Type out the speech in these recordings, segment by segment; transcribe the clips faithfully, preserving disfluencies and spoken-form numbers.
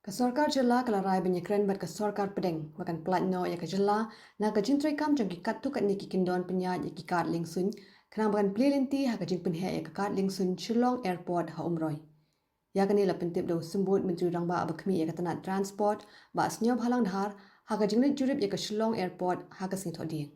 Ka sorkar jylla ka la rai ban ïakren bad ka sorkar pdeng ba kan pyllait noh ïa ka jylla na ka jingtrei kam jong ki katto katne ki kyndon pynïaid ïa ki kad liengsuiñ, khnang ba kan plie lynti ha ka jingpynheh ïa ka kad liengsuiñ Shillong Airport ha Umroi. Ïa kane la pyntip da u Symbud Myntri Rangbah ba khmih ïa ka tnat Transport, Bah Sniawbhalang Dhar, ha ka jingleit jurip ïa ka Shillong Airport ha ka sngi Thohdieng.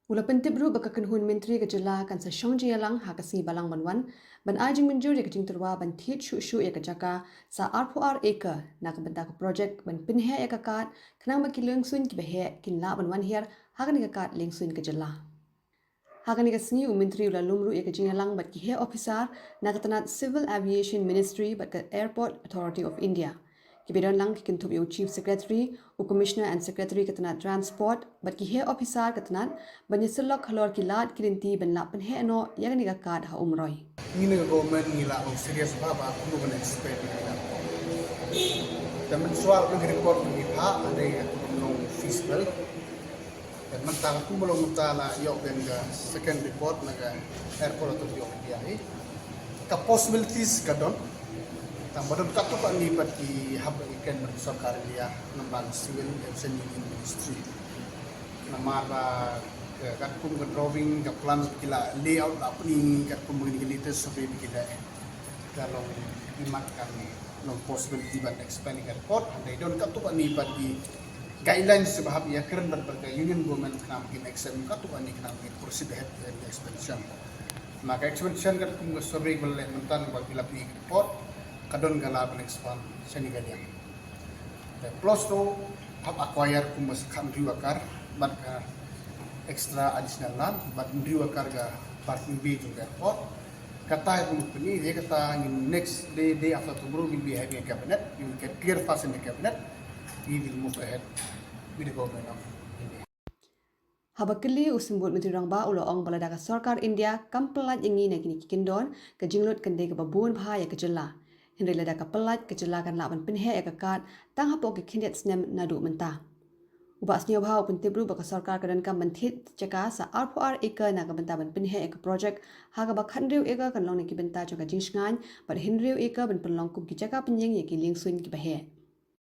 U la pyntip ruh ba ka kynhun myntri ka jylla kan sa shong jingïalang ha ka sngi Balang ban wan, ban ai jingmynjur ïa ka jingtyrwa ban thied shuh shuh ïa ka jaka sa arphew ar acre na ka bynta ka projek ban pynheh ïa ka kad, khnang ba ki liengsuiñ kiba heh kin lah ban wan hiar ha kane ka kad liengsuiñ ka jylla. Ha kane ka sngi u myntri u la lum ruh ïa ka jingïalang bad ki heh ophisar na ka tnat Civil Aviation Ministry bad ka Airport Authority of India. Kiba don lang ki kynthup ïa u Chief Secretary, u Commissioner and Secretary ka tnat Transport bad ki heh ophisar ka tnat, ban ïasyllok halor ki lad ki lynti ban lah pynheh noh ïa kane ka kad ha Umroi. Ngi na ka government ngi la long serious bha ba kumno ban expand ïa ka. Te mynshuwa la ka report ngi pha, hynrei ka long feasible. Te mynta ka kumba long mynta la ïoh biang ka second report na ka Airport Authority of India hi. Ka possibilities ka don. Tang ba don katto katne pat ki hap ban ïakren bad sorkar India, namar Civil Aviation Union Ministry. Namar ba ka, katkum ka drawing, ka plan ki la layout la pynïaid katkum ba kine ki latest survey ba ki la, ka long imat kan long possibility ban expand ka airport. Hynrei don katto katne pat ki guidelines ba hap ïakren bad, bad ka Union Government khnang ba kin accept katto katne khnang ba kin proceed ahead with the expansion. Ma ka expansion katkum ka survey ba la leh mynta ba ki la pynïaid ka airport, ka don ka la ban expand shane ka liang. Te plus ruh hap acquire kumba sa khathynriew acre bad ka extra additional land bad hynriew acre ka parking bay jong ka airport. Kata ïa kumba pyni, ïa kata ngin next day, day after tomorrow, we'll be having a cabinet. We will get clear fast in the cabinet. We will move ahead with the government of India. Haba kylli, u Symbud Myntri Rangbah u la ong ba lada ka sorkar India kam pyllait ïa ngi na kine ki kyndon, ka jinglut kan dei kaba bun bha ïa ka jylla. Hynrei lada ka pyllait, ka jylla kan lah ban pynheh ïa ka kad tang hapoh ki khyndiat snem naduh mynta. U Bah Sniawbha u pyntip ruh ba ka sorkar ka donkam ban thied jaka sa arphew ar acre na ka bynta ban pynheh ïa ka projek, ha kaba khathynriew acre kan long na ki bynta jong ka jingshngaiñ, bad hynriew acre ban pynlong kum ki jaka pynïeng ïa ki liengsuiñ kiba heh.